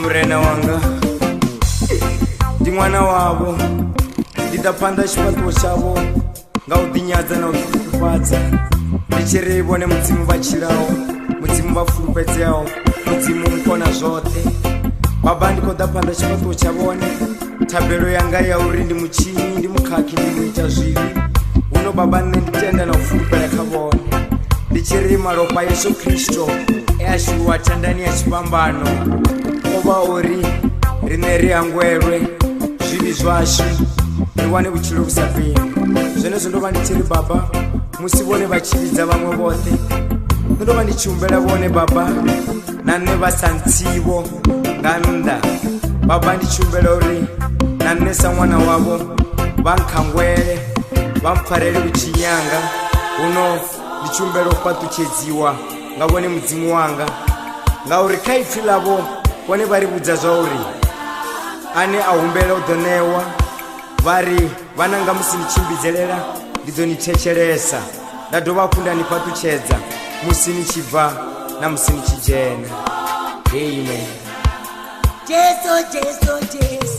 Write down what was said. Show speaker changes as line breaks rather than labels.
Murena wanga, ndi ṅwana wavho, ndi ḓa phanḓa tshifhaṱuwo tshavho nga u ḓinyadza na u ḓiṱukufhadza, ndi tshi ri vhone Mudzimu vha tshilaho, Mudzimu vha fulufhedzeaho, Mudzimu mukona zwoṱhe. Baba, ndi khou ḓa phanḓa tshifhaṱuwo tsha vhone, thabelo yanga ya uri ndi mutshinyi, ndi mukhakhi, ndi muita zwivhi, huno baba nṋe ndi tenda na u fulufhela kha vhone, ndi tshi ri malofha a Yesu Kristo e a shuluwa thandani ya tshifhambano o vha uri riṋe ri hangwelwe zwivhi zwashu, ri wane vhutshilo vhu sa fheli. Zwenezwo ndo vha ndi tshi ri baba, musi vhone vha tshi vhidza vhaṅwe vhoṱhe, nṋe ndo vha ndi tshi humbela vhone baba na nṋe vha sa ntsivho nga nnḓa. Baba, ndi tshi humbela uri na nṋe sa ṅwana wavho vha nkhangwele, vha mpfarele vhutshinyanga, huno ndi tshi humbela u fhaṱutshedziwa nga vhone Mudzimu wanga, ngauri kha ipfi ḽavho vhone vha ri vhudza zwa uri ane a humbela u ḓo ṋewa. Vha ri, vhananga, musi ni tshi mbidzelela ndi ḓo ni thetshelesa, nda dovha hafhu nda ni fhaṱutshedza musi ni tshi bva na musi ni tshi dzhena. Amen.
Jesu, Jesu, Jesu.